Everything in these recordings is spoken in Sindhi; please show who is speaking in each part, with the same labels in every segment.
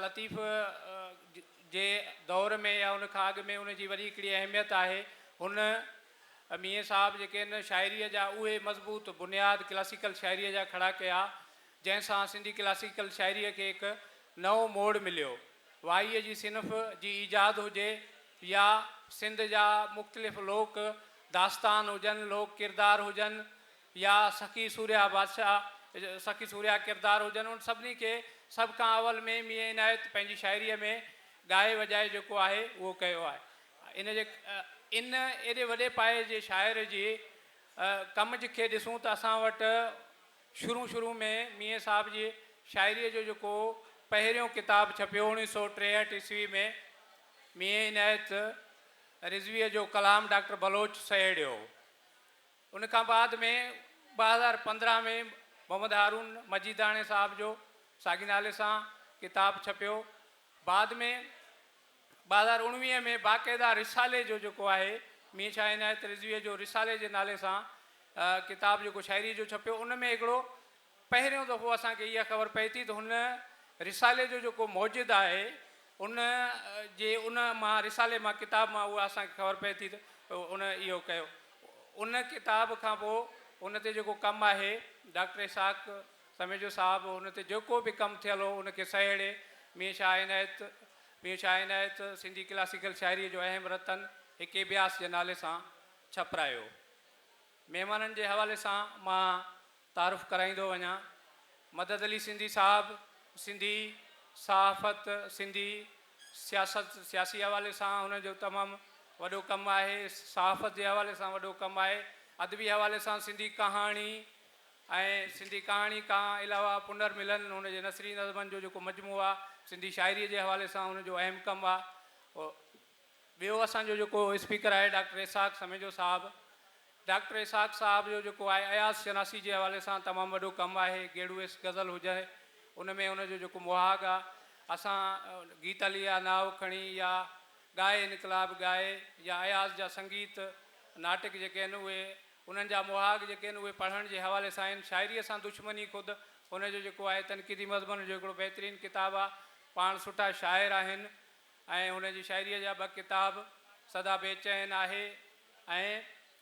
Speaker 1: لطيف جي دور ۾ يا ان کان اڳ ۾ ان جي وڏي هڪڙي اهميت آهي. هن ميين صاحب جيڪي ان شاعريء جا اهي مضبوط بنياد ڪلاسيڪل شاعريء جا کڙا ڪيا، جنهن سان سنڌي ڪلاسيڪل شاعريء کي هڪ نئون موڙ مليو. وائيء جي صنف جي ايجاد هجي يا سنڌ جا مختلف لوڪ داستان هجن، لوڪ ڪردار هجن يا سخي سورهيا بادشاهه، سخي سورهيا ڪردار هجن، ان سڀني کي سڀ کان اول ۾ ميين عنايت پنهنجي شاعريء ۾ ڳائي وڄائي جيڪو آهي اهو ڪيو آهي. ان جي ان ايڏي وڏي پايي جي شاعر جي ڪم کي ڏسون ته اسان وٽ شروع شروع ۾ ميين صاحب جي شاعريء جو جيڪو پهريون ڪتاب ڇپيو اوڻيهه سو 63 عيسوي ۾ ميين عنايت رضويء جو ڪلام ڊاڪٽر بلوچ سهيڙيو. ان کان بعد ۾ 2015 ۾ محمد هارون مجيداڻي صاحب جو ساڳي نالي سان ڪتاب ڇپيو. بعد ۾ 2019 ۾ باقاعده رسالي جو جيڪو آهي ميين شاهه عنايت رضويء جو رسالي جي نالي سان ڪتاب جيڪو شاعريء جو ڇپيو ان ۾ هڪڙو پهريون دفعو اسان کي اها خبر پئي ٿي ته هن رسالي جو جيڪو موجد آهي ان جي ان مان رسالي مان ڪتاب مان اها اسان کي خبر پئي ٿي ته ان اهو ڪيو. ان ڪتاب کان پوء ان تي جيڪو ڪم آهي ڊاڪٽر اسحاق سميجو صاحب ان تي جيڪو به ڪم ٿيل هو ان کي سهيڙي ميين شاهه عنايت ميين شاهه عنايت سنڌي ڪلاسيڪل شاعريء جو اهم رتن هڪ اڀياس جي نالي سان ڇپرايو. مهمانن جي حوالي سان مان تعارف ڪرائيندو وڃان. مدد علي سنڌي صاحب سنڌي صحافت، سنڌي سياست، سياسي حوالي سان هن جو تمام وڏو ڪم آهي، صحافت جي حوالي سان وڏو ڪم آهي، ادبي حوالي سان سنڌي ڪهاڻي ۽ سنڌي ڪهاڻي کان علاوه پنر ملن هن جي نثري نظمن جو جيڪو مجموعو آهي، سنڌي شاعريء جي حوالي سان هن جو اهم ڪم آهي. ٻيو اسان جو جيڪو اسپيڪر آهي ڊاڪٽر اسحاق سميجو صاحب، ڊاڪٽر اسحاق صاحب جو جيڪو آهي اياز شناسي جي حوالي سان تمام وڏو ڪم آهي، گيڙو ايس غزل هجي ان ۾ ان جو جيڪو مهاڳ آ اسان گيت علي يا ناو کڻي يا ڳائي انقلاب ڳائي يا اياز جا سنگيت ناٽڪ جيڪي آهن اهي انهن جا مهاڳ جيڪي آهن اهي پڙهڻ جي حوالي سان آهن، شاعريء سان دشمني خود ان جو جيڪو آهي تنقيدي مضمون جو هڪڙو بهترين ڪتاب آ، پاڻ سٺا شاعر آهن. ۽ هن جي شاعريء جا ٻه ڪتاب سدا بي چين آهي ۽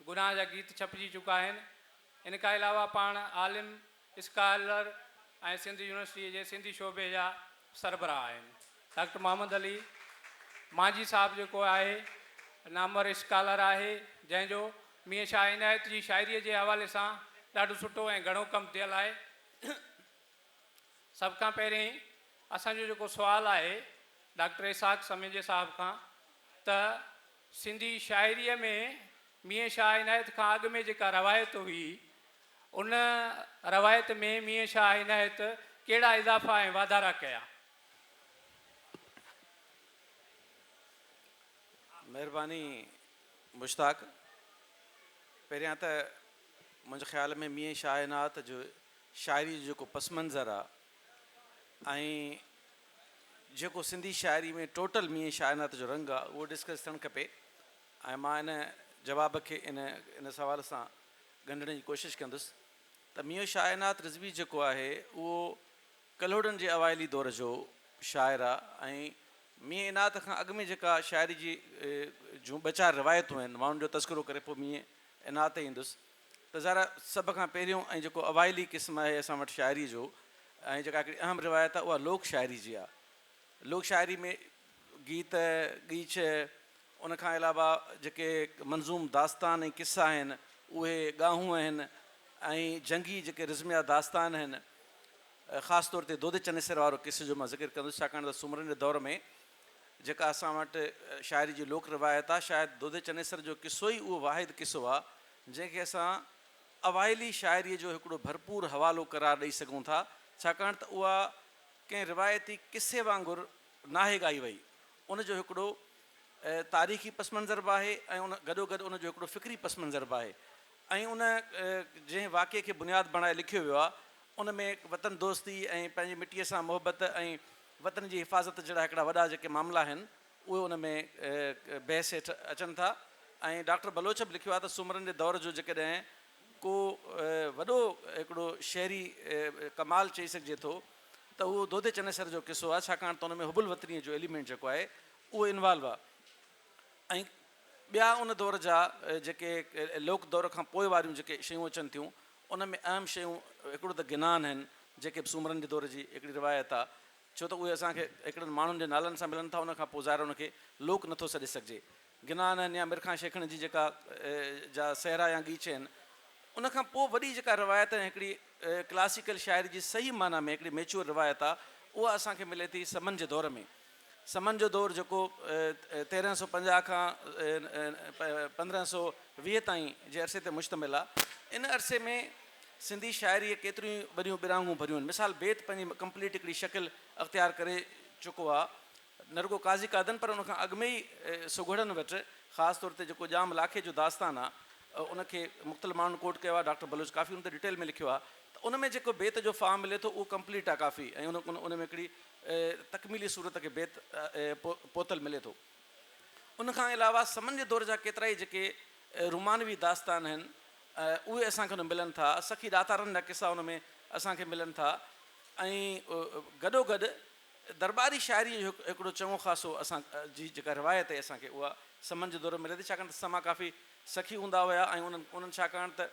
Speaker 1: گناهه جا گيت ڇپجي چڪا آهن. ان کان علاوه پاڻ عالم، اسڪالر ۽ سنڌ يونيورسٽيء جي سنڌي شعبي جا سربراهه آهن. ڊاڪٽر محمد علي مانجهي صاحب جيڪو آهي نامور اسڪالر آهي، جنهن جو ميين شاهه عنايت جي شاعريء جي حوالي سان ڏاڍو سٺو ۽ گهڻو ڪم ٿيل آهي. سڀ کان پهرين اسان جو جيڪو سوال آهي ڊاڪٽر اسحاق سميجي صاحب کان ته سنڌي شاعريء ۾ ميين شاهه عنايت کان اڳ ۾ جيڪا روايت هئي ان روايت ۾ ميين شاهه عنايت ڪهڙا اضافا ۽ واڌارا ڪيا؟
Speaker 2: مهرباني مشتاق. پهريان ته منهنجي خيال ۾ ميين شاهه عنايت جو شاعريء جو جيڪو پس منظر آ ۽ جيڪو سنڌي شاعري ۾ ٽوٽل ميين شاهه عنايت جو رنگ آ اهو ڊسڪس ٿيڻ کپي ۽ مان ان جواب کي ان ان سوال سان ڳنڍڻ جي ڪوشش ڪندس ته ميين شاهه عنايت رضوي جيڪو آهي اهو ڪلهوڙن جي اوائلي دور جو شاعر آ ۽ ميين عنايت کان اڳ ۾ جيڪا شاعري جي جون ٻه چار روايتون آهن مان ان جو تذڪرو ڪري پوء ميين عنايت تي ايندس ته ظاهر آهي سڀ کان پهريون ۽ جيڪو اوائلي قسم آهي اسان وٽ شاعريء جو ۽ جيڪا هڪڙي اهم روايت آهي اها لوڪ شاعري جي آهي. لوڪ شاعري ۾ گيت، ڳيچ، ان کان علاوه جيڪي منظوم داستان ۽ قصا آهن اهي ڳاهون آهن ۽ جنگي جيڪي رزميا داستان آهن خاص طور تي دودي چنيسر وارو قصي جو مان ذڪر ڪندس ڇاڪاڻ ته سومرن جي دور ۾ جيڪا اسان وٽ شاعري جي لوڪ روايت آهي شايد دودي چنيسر جو قصو ئي اهو واحد قصو آهي جنهن کي اسان اوائلي شاعريء جو هڪڙو ڀرپور حوالو قرار ڏئي سگهون ٿا، ڇاڪاڻ ته اها ڪنهن روايتي قصي وانگر ناهي ڳائي وئي. ان جو هڪڙو تاريخي پس منظر به آهي ۽ ان گڏوگڏ ان جو هڪڙو فڪري پس منظر به آهي ۽ ان جنهن واقعي کي بنياد بڻائي لکيو ويو آهي، ان ۾ وطن دوستي ۽ پنهنجي مٽيء سان محبت ۽ وطن جي حفاظت جهڙا هڪڙا وڏا جيڪي معاملا آهن، اهي ان ۾ بحث هيٺ اچن ٿا ۽ ڊاڪٽر بلوچ به لکيو آهي ته سومرن جي دور جو جيڪڏهن ڪو وڏو هڪڙو شعري ڪمال چئي سگهجي ٿو ته اهو دودي چنيسر جو قصو آهي ڇاڪاڻ ته ان ۾ حب الوطنيء جو ايليمينٽ جيڪو آهي اهو انوالو آهي ۽ ٻيا ان دور جا جيڪي لوڪ دور کان پوء واريون جيڪي شيون اچن ٿيون ان ۾ اهم شيون هڪڙو ته گنان آهن جيڪي به سومرن جي دور جي هڪڙي روايت آهي ڇو ته اهي اسان کي هڪڙن ماڻهن جي نالن سان ملن ٿا ان کان پوء ظاهر ان کي لوڪ نٿو سڏي سگهجي. گنان آهن يا مرکان شيخڻ جي جيڪا جا سهرا يا ڳيچ آهن ان کان پوء وڏي جيڪا روايت ۽ هڪڙي ڪلاسيڪل شاعري جي صحيح معنيٰ ۾ هڪڙي ميچوئر روايت آهي اها اسان کي ملي ٿي سمن جي دور ۾. سمن جو دور جيڪو 1350 کان 1520 تائين جي عرصي تي مشتمل آهي ان عرصي ۾ سنڌي شاعريء ڪيتريون ئي وڏيون ٻرانگهون ڀريون آهن. مثال بيت پنهنجي ڪمپليٽ هڪڙي شڪل اختيار ڪري چڪو آهي. نه رڳو قاضي قادن پر ان کان اڳ ۾ ئي سگهڙن وٽ خاص طور تي جيڪو ڄام لاکي جو داستان آهي ان کي مختلف ماڻهن ڪوٽ ڪيو آهي. ڊاڪٽر بلوچ ڪافي ان تي ڊيٽيل ۾ لکيو آهي ته ان ۾ جيڪو بيت جو فارم ملي ٿو اهو ڪمپليٽ آهي ڪافي ۽ ان ۾ هڪڙي تڪميلي صورت کي بيت پهتل ملي ٿو. ان کان علاوه سمن جي دور جا ڪيترائي جيڪي رومانوي داستان آهن اهي اسان کي ان ۾ ملن ٿا، سخي ڏاتارن جا قصا ان ۾ اسان کي ملن ٿا ۽ گڏوگڏ درٻاري شاعريء جو هڪڙو چڱو خاصو اسان جي جيڪا روايت آهي اسان کي اها سمن جي دور ۾ ملي ٿي ڇاڪاڻ ته سما ڪافي سخي هوندا هيا ۽ انهن انهن ڇاڪاڻ ته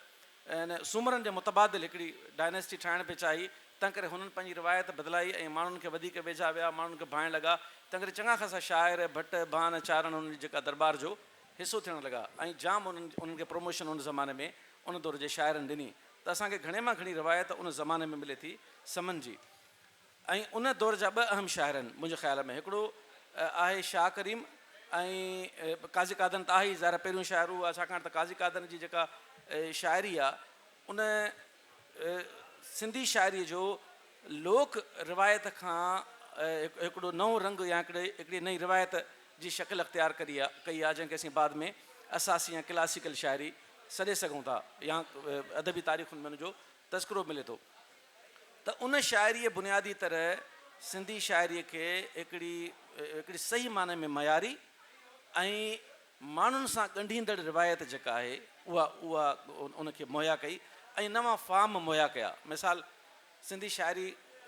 Speaker 2: ان سومرن جي متبادل هڪڙي ڊائنيسٽي ٺاهڻ پئي چاهي تنهنڪري هنن پنهنجي روايت بدلائي ۽ ماڻهن کي وڌيڪ ويجها ويا ماڻهن کي ڀانئڻ لڳا تنهنڪري چڱا خاصا شاعر ڀٽ ڀان چارڻ هنن جي جيڪا درٻار جو حصو ٿيڻ لڳا ۽ جام انهن انهن کي پروموشن ان زماني ۾ ان دور جي شاعرن ڏني ته اسان کي گهڻي مان گهڻي روايت ان زماني ۾ ملي ٿي سمن جي ۽ ان دور جا ٻه اهم شاعر آهن منهنجي خيال ۾ هڪڙو آهي شاهه ڪريم ۽ قاضي قادن ته آهي ئي ظاهر آهي پهريون شاعر اهو آهي ڇاڪاڻ ته قاضي قادن جي جيڪا شاعري آهي ان سنڌي شاعريء جو لوڪ روايت کان هڪڙو نئون رنگ يا هڪڙي نئين روايت جي شڪل اختيار ڪئي آهي جنهن کي اسين بعد ۾ اساسي يا ڪلاسيڪل شاعري سڏي سگهون ٿا يا ادبي تاريخن ۾ ان جو تذڪرو ملي ٿو ته ان شاعريء بنيادي طرح سنڌي شاعريء کي هڪڙي هڪڙي صحيح معنيٰ ۾ معياري ۽ ماڻهن سان ڳنڍيندڙ روايت جيڪا آهي اها اها ان کي مهيا ڪئي ۽ نوان فارم مهيا ڪيا. مثال سنڌي شاعري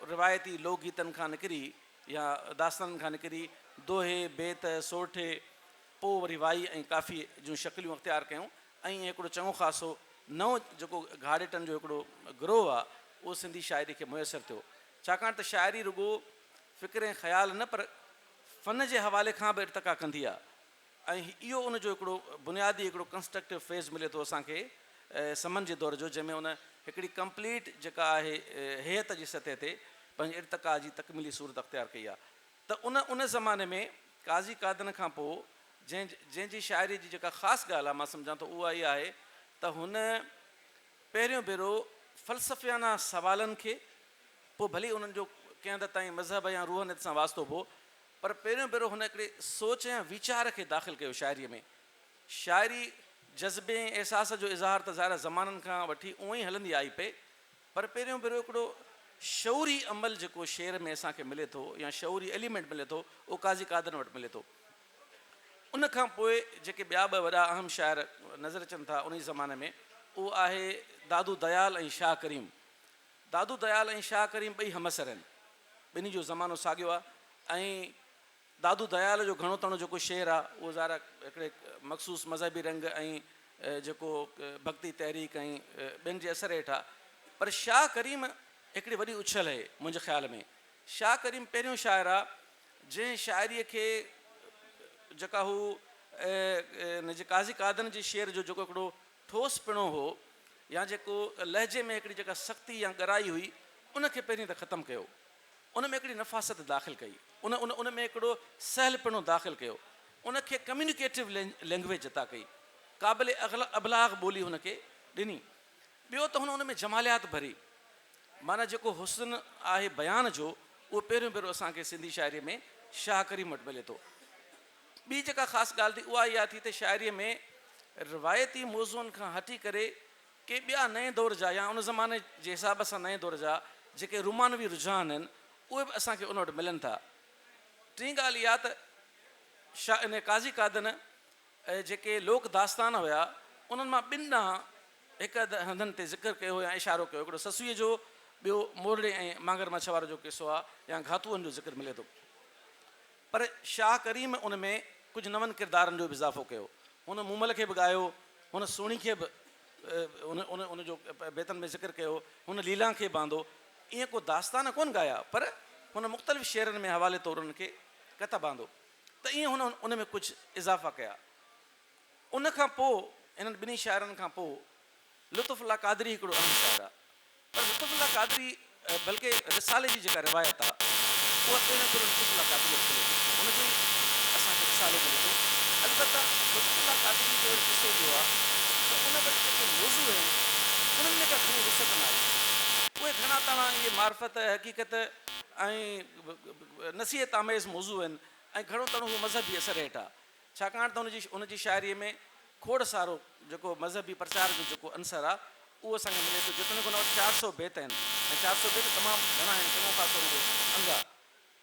Speaker 2: روايتي لوڪ گيتن کان نڪري يا داستانن کان نڪري دوهي، بيت، سورٺي، پوء وري وائي ۽ ڪافي جون شڪليون اختيار ڪيون ۽ ائين هڪڙو چڱو خاصو نئون جيڪو گهاڙيٽن جو هڪڙو گروهه آهي اهو سنڌي شاعري کي ميسر ٿيو. ڇاڪاڻ ته شاعري رڳو فڪر ۽ خيال نه پر فن جي حوالي کان به ارتقا ڪندي آهي ۽ اهو ان جو هڪڙو بنيادي هڪڙو ڪنسٽرڪٽو فيز ملي ٿو اسان کي سمن جي دور جو جنهن ۾ ان هڪڙي ڪمپليٽ جيڪا آهي هيئت جي سطح تي پنهنجي ارتقا جي تڪميلي صورت اختيار ڪئي آهي ته ان ان زماني ۾ قاضي قادن کان پوء جنهن جنهن جي شاعري جي جيڪا خاص ڳالهه آهي مان سمجهان ٿو اها اها آهي ته هن پهريون ڀيرو فلسفيانه سوالن کي پوء ڀلي انهن جو ڪنهن حد تائين مذهب يا روحانيت سان واسطو به هو پر پهريون ڀيرو هن هڪڙي سوچ يا ويچار کي داخل ڪيو شاعريء ۾. شاعري جذبي ۽ احساس جو اظهار ته ظاهر آهي زمانن کان وٺي اونئن ئي هلندي آئي پئي پر پهريون ڀيرو هڪڙو شعوري عمل جيڪو شعر ۾ اسان کي ملي ٿو يا شعوري ايليمينٽ ملي ٿو اهو قاضي قادن وٽ ملي ٿو. ان کان پوء جيڪي ٻيا ٻه وڏا اهم شاعر نظر اچن ٿا انهي زماني ۾ اهو آهي دادو ديال ۽ شاهه ڪريم. دادو ديال ۽ شاهه ڪريم ٻئي همعصر آهن. ٻنهي جو زمانو ساڳيو آهي ۽ دادو ديال جو گهڻو تڻو جيڪو شعر آهي اهو ظاهر آهي هڪڙي مخصوص مذهبي رنگ ۽ جيڪو ڀڳتي تحريڪ ۽ ٻين جي اثر هيٺ آهي پر شاهه ڪريم هڪڙي وڏي اڇل اهي منهنجي خيال ۾ شاهه ڪريم پهريون شاعر آهي جنهن شاعريء کي جيڪا هو ان جي قاضي قادن جي شعر جو جيڪو هڪڙو ٺوس پڻو هو يا جيڪو لهجي ۾ هڪڙي جيڪا سختي يا ڳرائي هئي ان کي پهرين ته ختم ڪيو ان ۾ هڪڙي نفاست داخل ڪئي ان ان ان ۾ هڪڙو سهل پڻو داخل ڪيو ان کي ڪميونيڪيٽو لينگويج عطا ڪئي قابل ابلاغ ٻولي هن کي ڏني ٻيو ته هن ان ۾ جماليات ڀري معنيٰ جيڪو حسن آهي بيان جو اهو پهريون ڀيرو اسان کي سنڌي شاعري ۾ شاهه ڪريم وٽ ملي ٿو. ٻي جيڪا خاص ڳالهه ٿي اها اها ٿي ته شاعريء ۾ روايتي موضوعن کان هٽي ڪري ڪي ٻيا نئين دور جا يا ان زماني جي حساب سان نئين دور جا جيڪي رومانوي رجحان آهن اهي به اسان کي ان وٽ ملن ٿا. ٽين ڳالهه اها ته شاهه ان قاضي قادن جيڪي لوڪ داستان هيا انهن مان ٻن ڏانهن هڪ اڌ هنڌن تي ذڪر ڪيو يا اشارو ڪيو هڪڙو سسئيء جو ٻيو مورڙي ۽ مانگر مڇ وارو جو قصو آهي يا گهاتوئن جو ذڪر ملي ٿو. پر شاهه ڪريم ان ۾ ڪجهه نون ڪردارن جو به اضافو ڪيو. هن مومل کي به ڳايو، هن سهڻي کي به ان جو بيتن ۾ ذڪر ڪيو، هن ليلان کي به آندو. ائين ڪو داستان ڪونه ڳايا پر هن مختلف شعرن ۾ حوالي طور انهن کي ڪتب آندو ته ائين هن ان ۾ ڪجهه اضافا ڪيا. ان کان پوء انهن ٻنهي شاعرن کان پوء لطف الله قادري هڪڙو اهم شاعر آهي. پر لطف الله قادري بلڪه رسالي جي جيڪا روايت آ اها پهريون ڀيرو لطف الله قادري وٽ ملي ٿي. ان جو ئي اسان کي رسالو ملي ٿو. البته لطف الله قادري جو وري قصو اهو آ ته ان وٽ جيڪي موضوع آهن انهن ۾ ڪا گهڻي وسعت ناهي. اهي گهڻا تڻا اهي معرفت، حقيقت ۽ نصيحت آميز موضوع آهن ۽ گهڻو تڻو هو مذهبي اثر هيٺ آ. ڇاڪاڻ ته ان جي شاعريء ۾ کوڙ سارو جيڪو مذهبي پرچار جو جيڪو عنصر آ اهو اسان کي ملي ٿو. جيتوڻيڪ ان وٽ 400 بيت آهن ۽ 400 بيت تمام گهڻا آهن، چڱو خاصو ان جو انگ آ،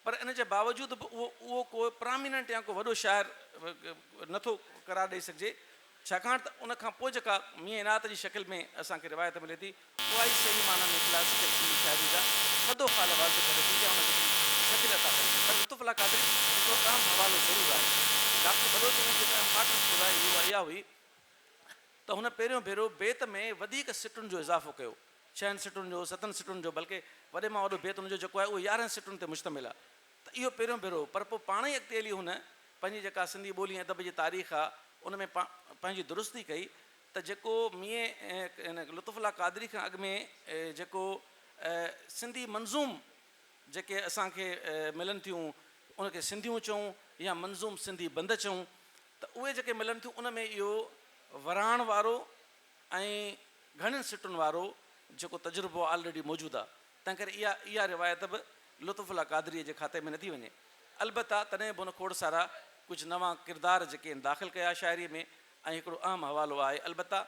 Speaker 2: پر ان جي باوجود به اهو ڪو پراميننٽ يا ڪو وڏو شاعر نه ٿو قرار ڏئي سگهجي، ڇاڪاڻ ته ان کان پوء جيڪا ميين عنايت جي شڪل ۾ اسان کي روايت ملي ٿي، اها ئي صحيح معنيٰ ۾ ڪلاسيڪل سنڌي شاعري جا خد و خال واضح ڪري ٿي يا ان کي هڪڙي شڪل عطا ڪري ٿي. پر لطف الله قادري هڪڙو اهم حوالو ضرور آهي. ڊاڪٽر بلوچ ان جي هڪ اهم پارٽنس ٻڌائي هئي اها اها هئي ته هن پهريون ڀيرو بيت ۾ وڌيڪ سٽن جو اضافو ڪيو، ڇهن سٽن جو، ستن سٽن جو بلڪه وڏي مان وڏو بيت ان جو جيڪو آهي اهو 11 سٽن تي مشتمل آهي ته اهو پهريون ڀيرو هو. پر پوء پاڻ ئي اڳتي هلي هن پنهنجي جيڪا سنڌي ٻولي ۽ ادب جي تاريخ آهي ان ۾ پنهنجي درستي ڪئي ته جيڪو ميين لطف الله قادري کان اڳ ۾ جيڪو سنڌي منظوم جيڪي اسان کي ملن ٿيون ان کي سنڌيون چئون يا منظوم سنڌي بند چئون ته اهي جيڪي ملن ٿيون ان ۾ اهو وراڻ وارو ۽ گهڻين سٽن وارو جيڪو تجربو آلريڊي موجود آهي تنهنڪري اها اها روايت به لطف الله قادريء جي کاتي ۾ نٿي وڃي. البته تڏهن به هن کوڙ سارا ڪجهه نوان ڪردار جيڪي هن داخل ڪيا شاعريء ۾ ۽ هڪڙو اهم حوالو آهي. البته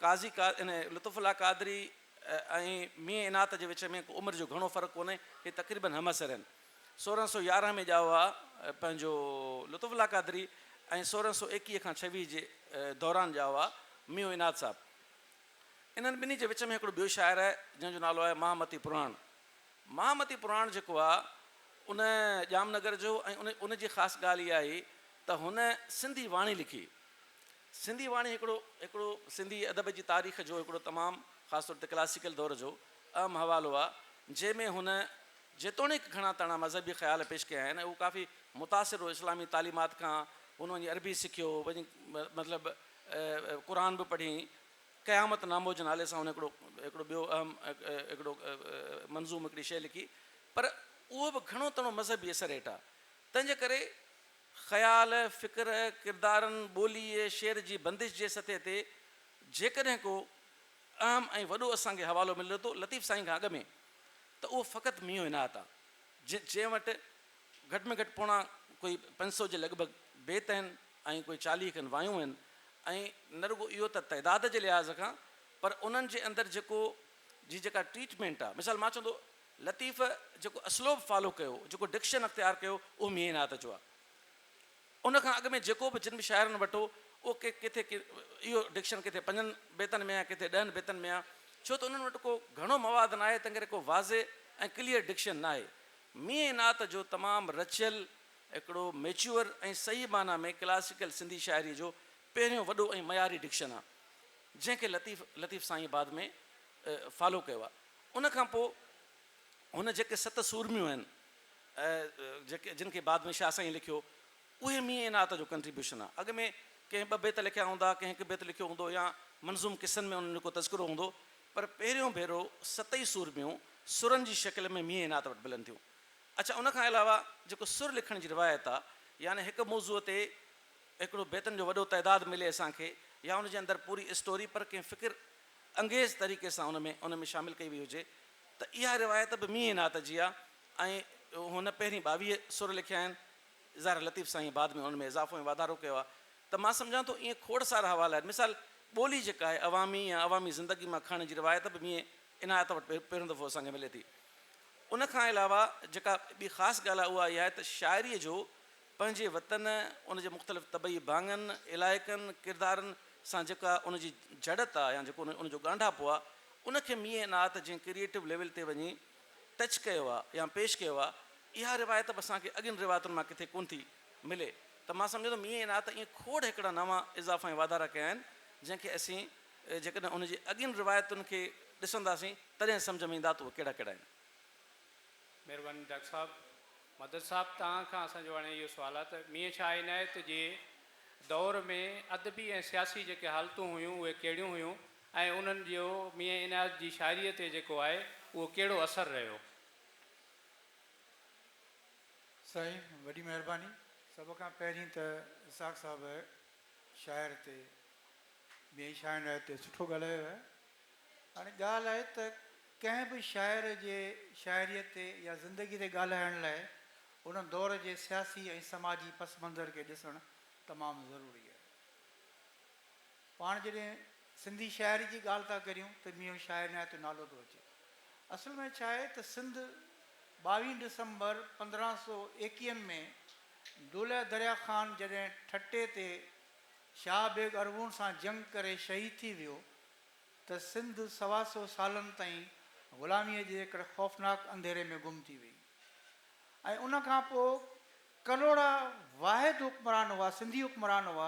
Speaker 2: قاضي ان لطف الله قادري ۽ ميين عنات جي وچ ۾ ڪو عمر جو گهڻو فرق ڪونهي، هي تقريباً همعصر آهن. 1611 ۾ ڄائو آ پنهنجو لطف الله قادري ۽ 1621 کان 26 جي دوران ڄائو آ ميون عنات صاحب. انهن ٻنهي جي وچ ۾ هڪڙو ٻيو شاعر آهي جنهن جو نالو آهي مهامتي پراڻ. مهامتي پراڻ جيڪو آ ان ڄام نگر جو ۽ ان جي خاص ڳالهه اها آهي ته هن سنڌي واڻي لکي. سنڌي واڻي هڪڙو هڪڙو سنڌي ادب جي تاريخ جو هڪڙو تمام خاص طور تي ڪلاسيڪل دور جو اهم حوالو آ جنهن ۾ هن جيتوڻيڪ گهڻا تڻا مذهبي خيال پيش ڪيا آهن ۽ هو ڪافي متاثر هو اسلامي تعليمات کان هن وڃي عربي سکيو وڃي مطلب قرآن به پڙهيائين قيامت نامو جي نالي سان هن هڪڙو هڪڙو ٻيو اهم هڪڙو منظوم هڪڙي شيء لکي پر اهو به گهڻو تڻو مذهبي اثر هيٺ آ تنهن جي ڪري خيال، فڪر، ڪردارن، ٻوليء، شعر جي بندش جي سطح تي جيڪڏهن ڪو اهم ۽ وڏو اسان کي حوالو ملي ٿو لطيف سائين کان اڳ ۾ ته اهو فقط ميون عنايت آ جنهن وٽ گهٽ ۾ گهٽ پوڻا ڪوئي 500 جي لڳ ڀڳ بيت آهن ۽ ڪوئي 40 کن وايون آهن ۽ نه رڳو اهو ته تعداد جي لحاظ کان پر انهن جي اندر جيڪو جي جيڪا ٽريٽمينٽ آ مثال مان چوندو لطيف جيڪو اسلوب فالو ڪيو، جيڪو ڊڪشن اختيار ڪيو، اهو ميين عنايت جو آهي. ان کان اڳ ۾ جيڪو به جن به شاعرن وٽ هو، اهو ڪٿي اهو ڊڪشن ڪٿي پنجن بيتن ۾ آهي، ڪٿي 10 بيتن ۾ آهي، ڇو ته انهن وٽ ڪو گهڻو مواد ناهي، تنهنڪري ڪو واضح ۽ ڪليئر ڊڪشن ناهي. ميين عنايت جو تمام رچيل، هڪڙو ميچوئر ۽ صحيح معنيٰ ۾ ڪلاسيڪل سنڌي شاعريء جو پهريون وڏو ۽ معياري ڊڪشن آهي، جنهن کي لطيف لطيف سائينء بعد ۾ فالو ڪيو آهي. ان کان پوء هن جيڪي ست سورميون آهن، جيڪي جن کي بعد ۾ شاهه سائين لکيو، اهي ميين عنايت جو ڪنٽريبيوشن آهي. اڳ ۾ ڪنهن ٻه بيت لکيا هوندا، ڪنهن هڪ بيت لکيو هوندو يا منظوم قصن ۾ انهن جو ڪو تذڪرو هوندو، پر پهريون ڀيرو ست ئي سورميون سرن جي شڪل ۾ ميين عنايت وٽ ملن ٿيون. اڇا ان کان علاوه جيڪو سر لکڻ جي روايت آهي، يعني هڪ موضوع تي هڪڙو بيتن جو وڏو تعداد ملي اسان کي يا ان جي اندر پوري اسٽوري پر ڪنهن فڪر انگيز طريقي سان ان ۾ ان ۾ شامل ڪئي وئي هجي ته اها روايت به ميين عنايت جي آهي ۽ هن پهرين 22 سر لکيا آهن. ظاهر لطيف سائين بعد ۾ انهن ۾ اضافو ۽ واڌارو ڪيو آهي ته مان سمجهان ٿو ائين کوڙ سارا حوالا آهن. مثال ٻولي جيڪا آهي عوامي يا عوامي زندگي مان کڻڻ جي روايت به ميين عنايت وٽ پهريون دفعو اسان کي ملي ٿي. ان کان علاوه جيڪا ٻي خاص ڳالهه آهي اها اها آهي ته شاعريء جو پنهنجي وطن، ان جي مختلف طبعي ڀاڱن، علائقن، ڪردارن سان جيڪا ان جي جڙت آ يا جيڪو ان جو ڳانڍاپو آ، ان کي ميين عنايت جنهن ڪريئيٽو ليول تي وڃي ٽچ ڪيو آ يا پيش ڪيو آ، اها روايت به اسان کي اڳين روايتن مان ڪٿي ڪونه ٿي ملي ته مان سمجهان ٿو ميين عنايت ائين کوڙ هڪڙا نوان اضافا ۽ واڌارا ڪيا آهن، جنهن کي اسين جيڪڏهن ان جي اڳين روايتن کي ڏسنداسين تڏهن سمجهه ۾ ايندا ته اهي ڪهڙا ڪهڙا آهن.
Speaker 1: مهرباني ڊاڪٽر صاحب. مدد صاحب توهان کان اسان جو هاڻي اهو سوال آهي ته ميين شاهه عنايت جي دور ۾ ادبي ۽ سياسي جيڪي حالتون هيون اهي ڪهڙيون هيون ۽ انهن جو ميين عنايت جي شاعريء تي جيڪو آهي اهو ڪهڙو اثر رهيو؟
Speaker 3: سائين وڏي مهرباني. سڀ کان پهرين ته اسحاق صاحب شاعر تي ميين شاهه عنايت تي سٺو ڳالهايو آهي. هاڻي ڳالهه آهي ته ڪنهن به شاعر جي شاعريء تي يا زندگيء تي ڳالهائڻ لاء ان دور جي سياسي ۽ سماجي پس منظر کي ڏسڻ تمام ضروري آهي. پاڻ جڏهن سنڌي شاعري جي ڳالهه ٿا ڪريون ته ميون شاهه عنايت جو نالو ٿو اچي. اصل ۾ ڇا آهي ته سنڌ ٻاويهين ڊسمبر 1521 ۾ دولهه دريا خان جڏهن ٺٽي تي شاهه بيگ ارغون سان جنگ ڪري شهيد ٿي ويو ته سنڌ سوا سو سالن تائين غلاميء جي هڪڙي خوفناڪ انڌيري ۾ گم ٿي وئي ۽ ان کان پوء ڪلهوڙا واحد حڪمران هئا، سنڌي حڪمران هئا،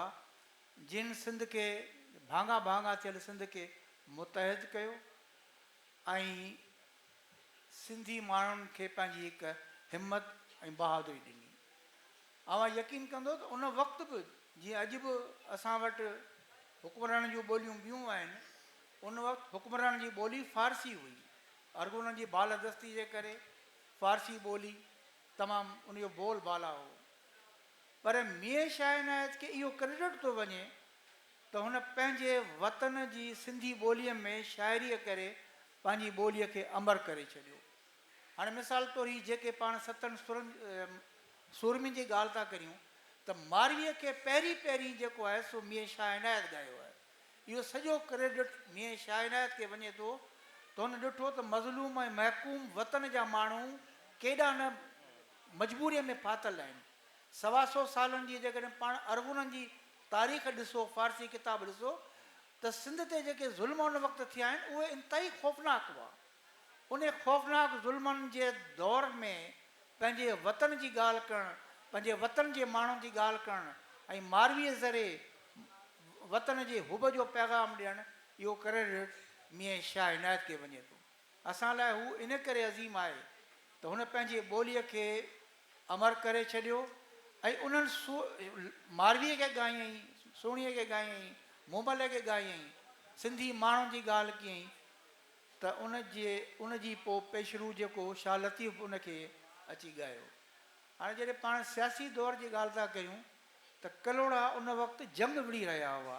Speaker 3: جن سنڌ کي ڀاڱا ڀاڱا ٿيل سنڌ کي متحد ڪيو ۽ سنڌي ماڻهن کي پنهنجي هڪ همت ۽ بهادري ڏني. اوهان يقين ڪندو ته ان وقت به جيئن اڄ به اسان وٽ حڪمرانن جون ٻوليون ٻيون آهن، ان وقت حڪمرانن جي ٻولي فارسي هئي. ارغونن جي بالادستي جي ڪري فارسي ٻولي تمام ان جو بول بالا هو. پر ميين شاهه عنايت کي اهو ڪريڊٽ ٿو وڃي ته هن پنهنجي وطن جي سنڌي ٻوليء ۾ شاعريء ڪري پنهنجي ٻوليء کي امر ڪري ڇڏيو. هاڻي مثال طور هي جيڪي پاڻ ستن سرن سورمين جي ڳالهه ٿا ڪريون ته مارويء کي پهرين پهرين جيڪو آهي سو ميين شاهه عنايت ڳايو آهي. اهو سڄو ڪريڊٽ ميين شاهه عنايت کي وڃي ٿو ته هن ڏٺو ته مظلوم ۽ محڪوم وطن جا ماڻهو ڪيڏا نه مجبوريء ۾ ڦاٿل آهن. سوا سو سالن جي جيڪڏهن پاڻ ارغونن جي تاريخ ڏسو، فارسي ڪتاب ڏسو ته سنڌ تي جيڪي ظلم ان وقت ٿيا آهن اهي انتهائي خوفناڪ هئا. انهي خوفناڪ ظلمن جي دور ۾ پنهنجي وطن جي ڳالهه ڪرڻ، پنهنجي وطن جي ماڻهن جي ڳالهه ڪرڻ ۽ مارويء ذريعي وطن جي حب جو پيغام ڏيڻ اهو ڪريڊٽ ميين شاهه عنايت کي وڃي ٿو. اسان لاء هو ان ڪري عظيم آهي ته هن پنهنجي ٻوليء کي امر ڪري ڇڏيو ۽ انهن مارويء کي ڳايائين، سهڻيء کي ڳايائين، مومل کي ڳايائين، سنڌي ماڻهن جي ڳالهه ڪيائين. ته ان جي ان جي پوء پيشرو جيڪو شاهه لطيف به ان کي اچي ڳايو. هاڻي جڏهن پاڻ سياسي دور جي ڳالهه ٿا ڪريون ته ڪلهوڙا ان وقت جنگ وڙهي رهيا هئا.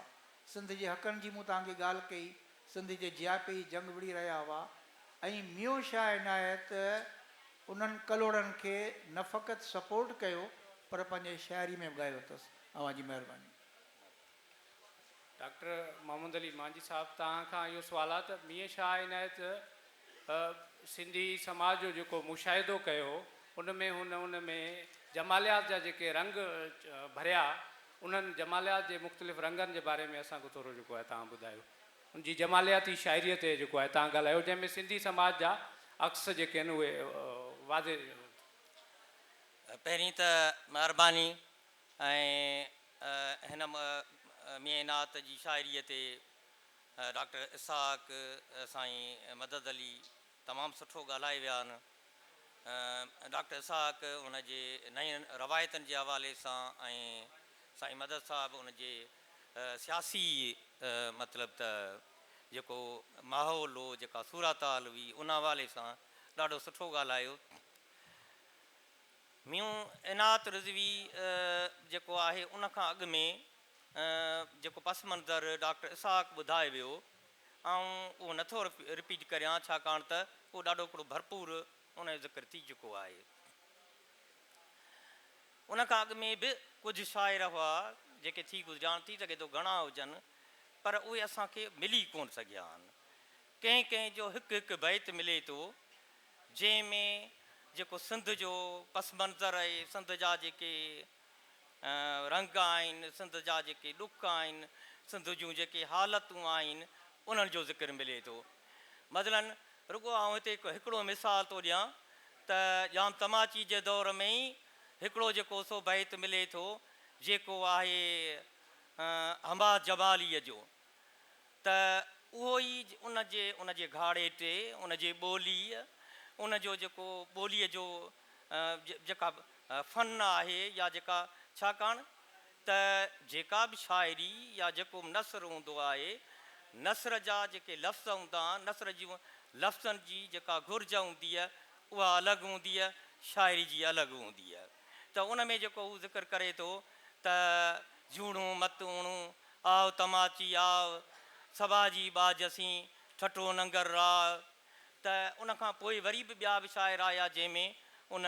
Speaker 3: سنڌ جي حقن جي مون توهان کي ڳالهه ڪئي، سنڌ جي جياپي جي جنگ وڙهي رهيا هئا ۽ ميون شاهه عنايت انهن ڪلهوڙن کي نه فقط سپورٽ ڪيو پر پنهنجي شاعري ۾ به ڳايو اٿس. اوهان جي مهرباني.
Speaker 1: ڊاڪٽر محمد علي مانجهي صاحب توهان کان اهو سوال آهي ته ميين شاهه عنايت سنڌي سماج جو جيڪو مشاهدو ڪيو ان ۾ هن ان ۾ جماليات جا جيڪي رنگ ڀريا انهن جماليات جي مختلف رنگن جي باري ۾ اسان کي ٿورو جيڪو آهي توهان ٻڌايو ان جي جمالياتي شاعريء تي جيڪو آهي توهان ڳالهايو جنهن ۾ سنڌي سماج جا عڪس جيڪي آهن اهي واضح.
Speaker 4: پهرين ته مهرباني ۽ هن ميين عنات جي شاعريء تي ڊاڪٽر اسحاق سائين مدد علي تمام سٺو ڳالهائي ويا آهن. ڊاڪٽر اسحاق ان جي نين روايتن جي حوالي سان ۽ سائين مدد صاحب ان جي سياسي مطلب ته جيڪو ماحول هو جيڪا صورتحال هئي ان حوالي سان ڏاڍو سٺو ڳالهايو. ميون عنات رضوي جيڪو آهي ان کان اڳ ۾ جيڪو پس منظر ڊاڪٽر اسحاق ٻڌائي ويو آئون اهو نٿو رپيٽ ڪريان ڇاڪاڻ ته اهو ڏاڍو هڪڙو ڀرپور ان جو ذڪر ٿي چڪو آهي. ان کان اڳ ۾ به ڪجهه شاعر هئا جيڪي ٿي گذريا آهن ٿي سگهي ٿو گهڻا هجن پر اهي اسان کي ملي ڪونه سگهيا آهن. ڪنهن ڪنهن جو هڪ هڪ بيت ملي ٿو، جنهن ۾ جيڪو سنڌ جو پس منظر آهي، سنڌ جا جيڪي رنگ آهن، سنڌ جا جيڪي ڏک آهن، سنڌ جون جيڪي حالتون آهن، انهن جو ذڪر ملي ٿو. مثلاً رڳو آئون هتي هڪڙو مثال ٿو ڏيان ته ڄام تماچي جي دور ۾ ئي هڪڙو جيڪو سو بيت ملي ٿو جيڪو آهي حماد جماليء جو ته اهو ئي ان جي ان جي گهاڙيٽي ان جي ٻوليء ان جو جيڪو ٻوليء جو جيڪا فن آهي يا جيڪا ڇاڪاڻ ته جيڪا به شاعري يا جيڪو به نثر هوندو آهي، نثر جا جيڪي لفظ هوندا آهن، نثر جي لفظن جي جيڪا گهرج هوندي آهي، اها الڳ هوندي آهي، شاعري جي الڳ هوندي آهي. ته ان ۾ جيڪو هو ذڪر ڪري ٿو ته جهوڻو مت اوڻو، آء تماچي آء، سڀا جي ٻاجهه سين، ٺٽو ننگر راء. ته ان کان پوء وري به ٻيا به شاعر آيا جنهن ۾ ان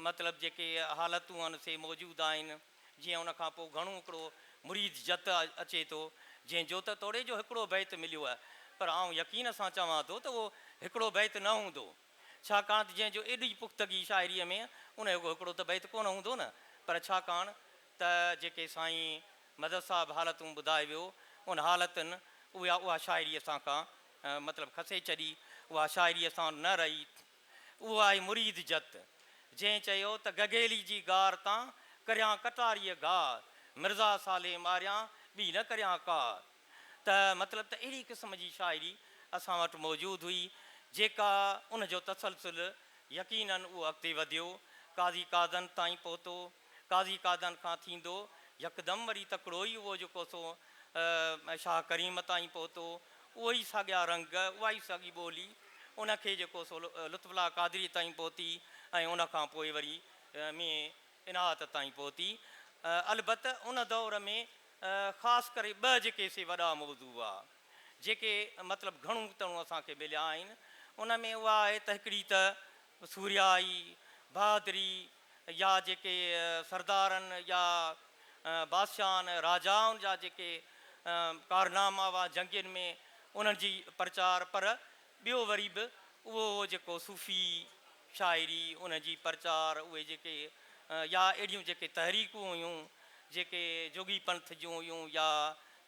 Speaker 4: مطلب جيڪي حالتون آهن سي موجود آهن، جيئن ان کان پوء گهڻو هڪڙو مريد جت اچي ٿو، جنهن جو ته توڙي جو هڪڙو بيت مليو آهي، پر آئون يقين سان چوان ٿو ته اهو هڪڙو بيت نه هوندو، ڇاڪاڻ ته جنهن جو ايڏي پختگي شاعريء ۾ ان جو هڪڙو ته بيت ڪونه هوندو نه، پر ڇاڪاڻ ته جيڪي سائين مدد صاحب حالتون ٻڌائي ويو، ان حالتن اها اها شاعري اسان کان مطلب کسي ڇڏي، اها شاعري اسان وٽ نه رهي. اهو آهي مريد جت، جنهن چيو ته گگيلي جي گار تان ڪريان ڪٽاريء گاهه، مرزا صالح ماريان ٻي نه ڪريان ڪاهه. ته مطلب ته اهڙي قسم جي شاعري اسان وٽ موجود هئي، جيڪا ان جو تسلسل يقيناً اهو اڳتي وڌيو، قاضي قاضن تائين پهتو، قاضي قاضن کان ٿيندو يڪدم وري تڪڙو ئي اهو جيڪو سو شاهه ڪريم تائين پهتو، اهو ئي ساڳيا رنگ، اها ئي ساڳي ٻولي ان کي جيڪو سو لطف الله قادري تائين پهتي ۽ ان کان پوء وري ميين عنايت تائين پهتي. البته ان دور ۾ خاص ڪري ٻه جيڪي سي وڏا موضوع هئا، جيڪي مطلب گهڻو تڻو اسان کي مليا آهن، ان ۾ اها آهي ته هڪڙي ته سورهيائي، بهادري يا جيڪي سردارن يا بادشاهن، راجائن جا جيڪي ڪارناما هئا جنگين ۾ انهن جي پرچار پر ٻيو وري به اهو هو جيڪو صوفي شاعري ان جي پرچار اهي جيڪي يا اهڙيون جيڪي تحريڪون هيون جيڪي جوڳي پنٿ جون هيون يا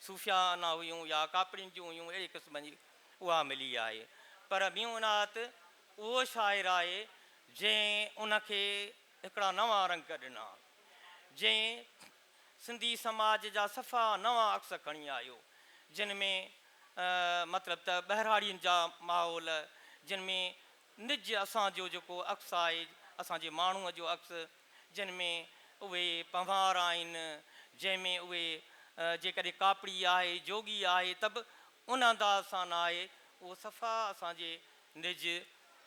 Speaker 4: صوفيانه هيون يا ڪاپڙين جون هيون اهڙي قسم جي اها ملي آهي پر ميون عنايت اهو شاعر آهي جنهن ان کي هڪڙا نوان رنگ ڏنا، جنهن سنڌي سماج جا صفا نوان عڪس کڻي آيو، جن ۾ مطلب ته ٻهراڙين جا ماحول، جن ۾ نج اسان جو جيڪو عڪس آهي، اسان جي ماڻهوء جو عڪس، جن ۾ اهي پنهوار آهن، جنهن ۾ اهي جيڪڏهن ڪاپڙي آهي، جوڳي آهي ته به ان انداز سان نه آهي، اهو صفا اسان جي نج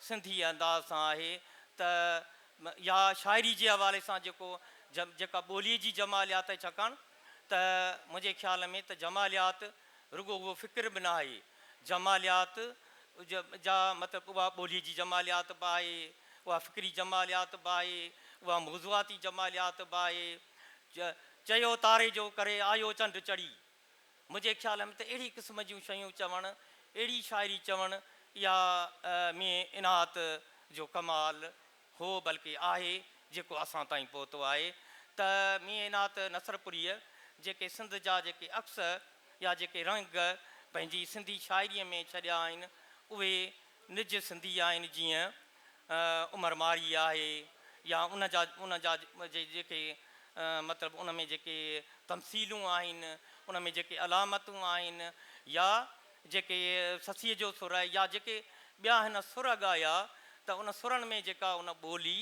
Speaker 4: سنڌي انداز سان آهي ته يا شاعري جي حوالي سان جيڪو جيڪا ٻوليء جي جماليات آهي ڇاڪاڻ ته منهنجي خيال ۾ ته جماليات رڳو اهو فڪر به نه آهي جماليات جا مطلب اها ٻوليء جي جماليات به آهي اها فڪري جماليات به آهي اها موضوعاتي جماليات به آهي چيو تاري جو ڪري آيو چنڊ چڙهي منهنجي خيال ۾ ته اهڙي قسم جون شيون چوڻ، اهڙي شاعري چوڻ اها ميين عنايت جو ڪمال هو بلڪه آهي جيڪو اسان تائين پهتو آهي ته ميين عنايت نصرپوريء جيڪي سنڌ جا جيڪي عڪس يا جيڪي رنگ پنهنجي سنڌي شاعريء ۾ ڇڏيا آهن اهي نج سنڌي آهن جيئن عمر مارئي آهي يا ان جا ان جا جيڪي مطلب ان ۾ جيڪي تمثيلون آهن ان ۾ جيڪي علامتون آهن يا جيڪي سسيء جو سر آهي يا جيڪي ٻيا هن سر ڳايا ته ان سرن ۾ جيڪا ان ٻولي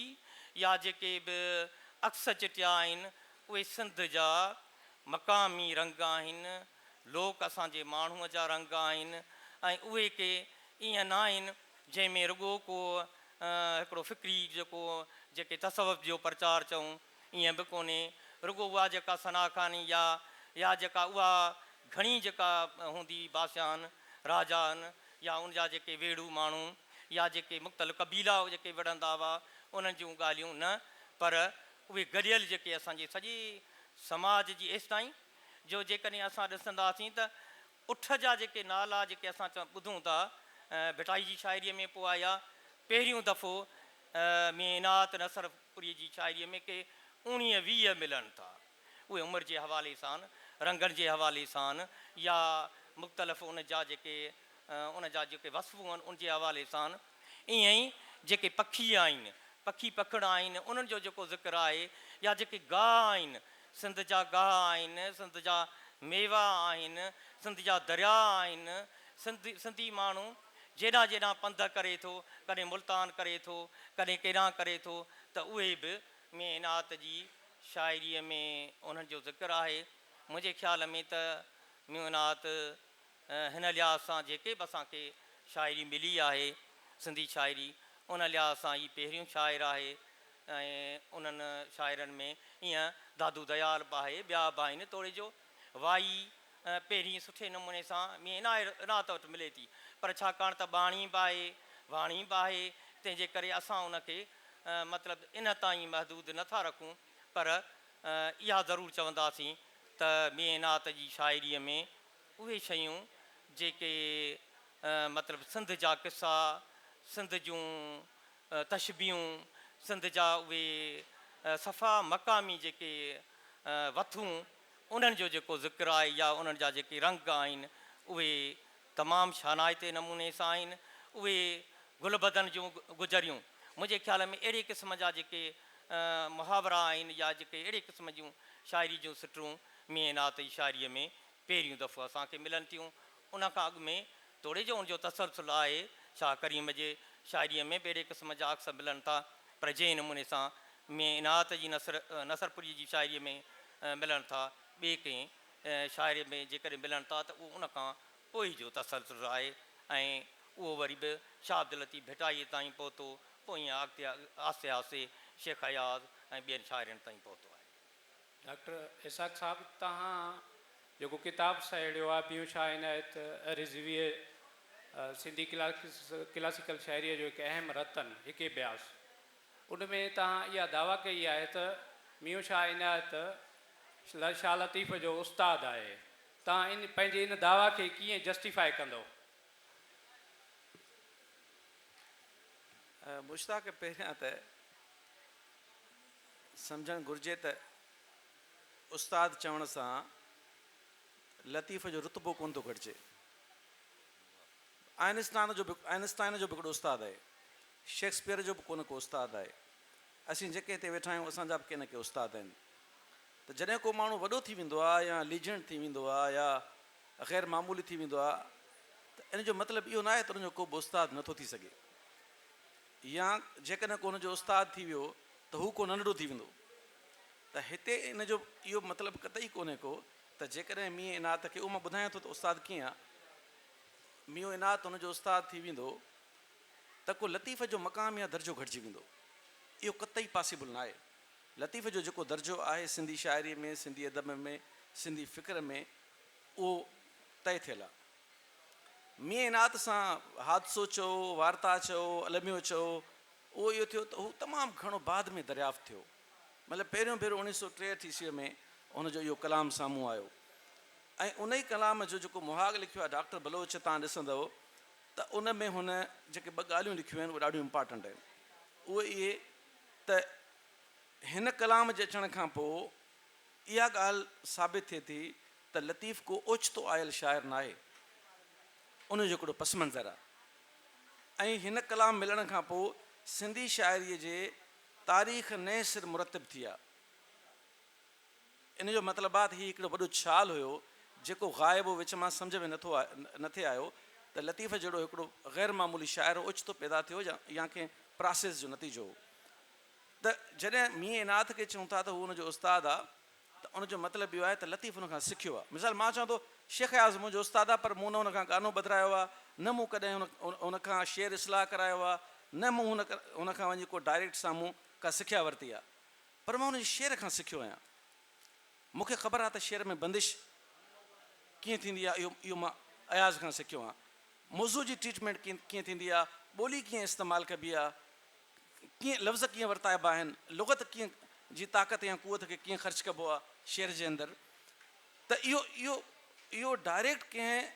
Speaker 4: يا جيڪي به عڪس چٽيا آهن اهي سنڌ جا مقامي رنگ آهن لوڪ اسان جي ماڻهوء جا رنگ آهن ۽ اهي ڪي ائين ناهن جنهن ۾ رڳو ڪو هڪڙو فڪري جيڪو جيڪي تصوف جو پرچار چئون ائين به ڪونهي رڳو اها جيڪا ثنا خواني يا يا جيڪا اها گهڻي جيڪا هوندي بادشاهن راجائن يا ان جا جيڪي ويڙهو ماڻهو يا جيڪي مختلف قبيلا جيڪي وڙهندا هئا انهن جون ڳالهيون نه پر اهي گڏيل جيڪي اسان جي سڄي سماج جي ايستائين جو جيڪڏهن اسان ڏسنداسين ته اٺ جا جيڪي نالا جيڪي اسان ٻڌون ٿا ڀٽائي جي شاعريء ۾ پوء آيا. پهريون دفعو ميين عنايت نصرپوريء جي شاعريء ۾ ڪي اوڻيهه 20 ملن ٿا. اهي عمر جي حوالي سان، رنگن جي حوالي سان يا مختلف ان جا جيڪي ان جا جيڪي وصفون آهن ان جي حوالي سان ائين ئي جيڪي پکي آهن، پکي پکڙ آهن انهن جو جيڪو ذڪر آهي يا جيڪي گاهه آهن، سنڌ جا گاهه آهن، سنڌ جا ميوا آهن، سنڌ جا درياء آهن، سنڌ سنڌي ماڻهو جيڏانهن جيڏانهن پنڌ ڪري ٿو، ڪڏهن ملتان ڪري ٿو، ڪڏهن ڪيڏانهن ڪري ٿو ته اهي به ميين عنات جي شاعريء ۾ انهن جو ذڪر آهي. منهنجي خيال ۾ ته ميين عنات هن لحاظ سان جيڪي به اسان کي شاعري ملي آهي، سنڌي شاعري، ان لحاظ سان هي پهريون شاعر آهي ۽ انهن شاعرن ۾ ائين دادو ديال به آهي، ٻيا به آهن، توڙي جو وائي پهرين سٺي نموني سان ميين عنايت وٽ ملي ٿي، پر ڇاڪاڻ ته ٻاڻي به آهي، واڻي به آهي، تنهن جي ڪري اسان ان کي مطلب ان تائين محدود نه ٿا رکون، پر اها ضرور چونداسين ته ميين عنايت جي شاعريء ۾ اهي شيون جيڪي مطلب سنڌ جا قصا، سنڌ جون تشبيهون، سنڌ جا اهي صفا مقامي جيڪي وٿون انهن جو جيڪو ذڪر آهي يا انهن جا جيڪي رنگ آهن اهي تمام شانائتي نموني سان آهن. اهي گلبدن جون گجريون منهنجي خيال ۾ اهڙي قسم جا جيڪي محاورا آهن يا جيڪي اهڙي قسم جون شاعري جون سٽون ميين عنايت جي شاعريء ۾ پهريون دفعو اسان کي ملن ٿيون. ان کان اڳ ۾ توڙي جو ان جو تسلسل آهي، شاهه ڪريم جي شاعريء ۾ به اهڙي قسم جا عڪس ملن ٿا، پر جنهن نموني سان ميين عنايت جي نصر نصرپوريء جي شاعريء ۾ ملن ٿا، ٻئي ڪنهن شاعر ۾ جيڪڏهن ملن ٿا ته اهو ان کان پوء جو تسلسل آهي ۽ اهو وري به شاهه عبداللطيف ڀٽائيء تائين پهتو، پوء ائين اڳتي آهستي آهستي شيخ اياز ۽ ٻين شاعرن تائين پهتو آهي.
Speaker 1: ڊاڪٽر اسحاق صاحب توهان جيڪو ڪتاب سهيڙيو آهي پيون شاهه عنايت رضويء سنڌي ڪلاسيڪل شاعريء جو هڪ اهم رتن هڪ اڀياس ان ۾ توهان اها دعويٰ ڪئي آهي ته ميون شاهه عنايت شاهه لطيف جو استاد آهي توهان ان پنهنجي ان دعويٰ کي ڪيئن جسٽيفائي ڪندؤ؟
Speaker 2: مشتاق پهريان ته سمجهڻ گهرجي ته استاد چوڻ سان لطيف جو رتبو ڪونه ٿو گهٽجي. آئنسٽان جو به آئنسٽائن جو به هڪڙو استاد آهي. شيڪسپيئر جو به ڪونه ڪو استاد آهي. اسين جيڪي هتي ويٺا آهيون اسان جا به ڪي نه ڪي استاد آهن. ته جڏهن ڪو ماڻهو وڏو ٿي ويندو آهي يا ليجنڊ ٿي ويندو آهي يا غير معمولي ٿي ويندو آهي ته ان جو مطلب اهو ناهي ته ان جو ڪو به استاد نٿو ٿي سگهي. يا جيڪڏهن ڪو ان جو استاد ٿي ويو ته هو ڪو ننڍڙو ٿي ويندو ته هتي ان جو اهو مطلب قطعي ڪونهي ڪو ته جيڪڏهن ميين عنات کي اهو مان ٻڌايان ٿو ته استاد ڪيئن آ ميون عنات ان جو استاد ٿي ويندو ته ڪو لطيف جو مقام يا درجو گهٽجي ويندو اهو قطعي پاسيبل ناهي لطيف جو جيڪو درجو آهي سنڌي شاعري ۾ سنڌي ادب ۾ سنڌي فڪر ۾ اهو طئي ٿيل آ. ميين عنات سان حادثو چئو، وارتا چئو، الميو چئو، اهو اهو ٿيو ته هو تمام گهڻو بعد ۾ دريافت ٿيو. مطلب پهريون ڀيرو اوڻيهه سؤ 63 عيسويء ۾ هن جو اهو ڪلام سامهون آيو ۽ ان ئي ڪلام جو جيڪو مهاڳ لکيو آهي ڊاڪٽر بلوچ تان ڏسندؤ ته ان ۾ هن جيڪي ٻه ڳالهيون لکيون آهن اهي ڏاڍيون امپارٽنٽ آهن. اهي اهي ته هن ڪلام جي اچڻ کان پوء اها ڳالهه ثابت ٿئي ٿي ته لطيف ڪو اوچتو آيل شاعر ناهي، ان جو هڪڙو پس منظر آهي ۽ هن ڪلام ملڻ کان پوء سنڌي شاعريء جي تاريخ نئين سر مرتب ٿي آهي. ان جو مطلب آهي ته هي هڪڙو وڏو ڇال هيو، جيڪو غائب هو، وچ مان سمجهه ۾ نٿو نٿي آيو ته لطيف جهڙو هڪڙو غير معمولي شاعر اوچتو پيدا ٿيو يا ڪنهن پراسيس جو نتيجو هو. ته جڏهن ميين عنات کي چئون ٿا ته هو ان جو استاد آ ته ان جو مطلب اهو آهي ته لطيف ان کان سکيو آ. مثال مان چوان ٿو شيخ اياز منهنجو استاد آ پر مون نه ان کان گانو ٻڌرايو آ، نه مون ڪڏهن ان کان شعر اصلاح ڪرايو آ، نه مون هن کان وڃي ڪو ڊائريڪٽ سامهون ڪا سکيا ورتي آ پر مان ان جي شعر کان سکيو آهيان. مون کي خبر آ ته شعر ۾ بندش ڪيئن ٿيندي آ اهو اهو مان اياز کان سکيو آهيان. موضوع جي ٽريٽمينٽ ڪيئن ٿيندي آ، ٻولي ڪيئن استعمال ڪبي آ، ڪيئن لفظ ڪيئن ورتائبا آهن، لغت ڪيئن جي طاقت يا قوت کي ڪيئن خرچ ڪبو آهي شعر جي اندر ته اهو اهو اهو ڊائريڪٽ ڪنهن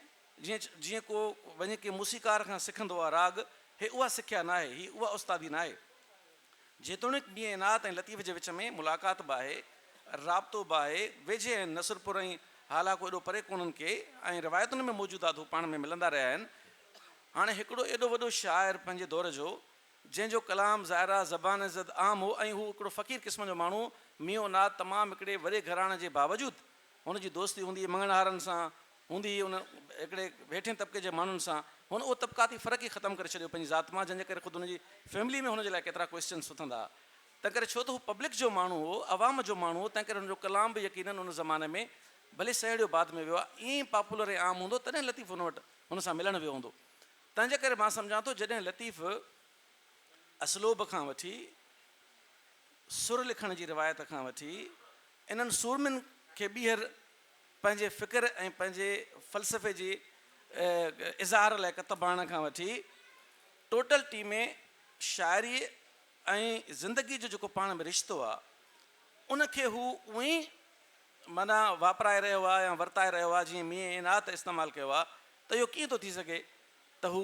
Speaker 2: جيئن جيئن ڪو وڃي ڪنهن موسيقار کان سکندو آهي راڳ، هي اها سکيا ناهي، هي اها استادي ناهي. جيتوڻيڪ ميين عنات ۽ لطيف جي وچ ۾ ملاقات به آهي، رابطو به آهي، ويجهي آهن، نصرپور ۽ هالا ڪو ايڏو پري ڪونهن ڪي ۽ روايتن ۾ موجود آهي ته هو پاڻ ۾ ملندا رهيا آهن. هاڻي هڪڙو ايڏو وڏو شاعر پنهنجي دور جو، جنهن جو ڪلام ظاهر آ زبان زد عام هو ۽ هو هڪڙو فقير قسم جو ماڻهو هو، ميون عنات تمام هڪڙي وڏي گهراڻي جي باوجود هن جي دوستي هوندي هئي مڱڻهارن سان هوندي هئي ان هڪڙي هيٺين طبقي جي ماڻهن سان، هن اهو طبقاتي فرق ئي ختم ڪري ڇڏيو پنهنجي ذات مان جنهن جي ڪري خود هن جي فيملي ۾ هن جي لاء ڪيترا ڪوئسچنس اٿندا ها تنهن ڪري ڇو ته هو پبلڪ جو ماڻهو هو عوام جو ماڻهو هو تنهن ڪري هن جو ڪلام به يقينن ان زماني ۾ ڀلي سهيڙيو بعد ۾ ويو آهي ائين ئي پاپولر ۽ عام هوندو تڏهن لطيف هن وٽ هن سان ملڻ ويو هوندو. تنهن جي ڪري مان سمجهان ٿو جڏهن لطيف اسلوب کان وٺي سر لکڻ جي روايت کان وٺي انهن سورمين کي ٻيهر پنهنجي فڪر ۽ پنهنجي فلسفي جي اظهار لاء ڪتب آڻڻ کان وٺي ٽوٽل ٽي ۾ شاعري ۽ زندگي جو جيڪو پاڻ ۾ رشتو آ ان کي هو ائين ئي معنيٰ واپرائي رهيو آهي يا ورتائي رهيو آهي جيئن ميين عنات استعمال ڪيو آهي ته اهو ڪيئن ٿو ٿي سگهي ته هو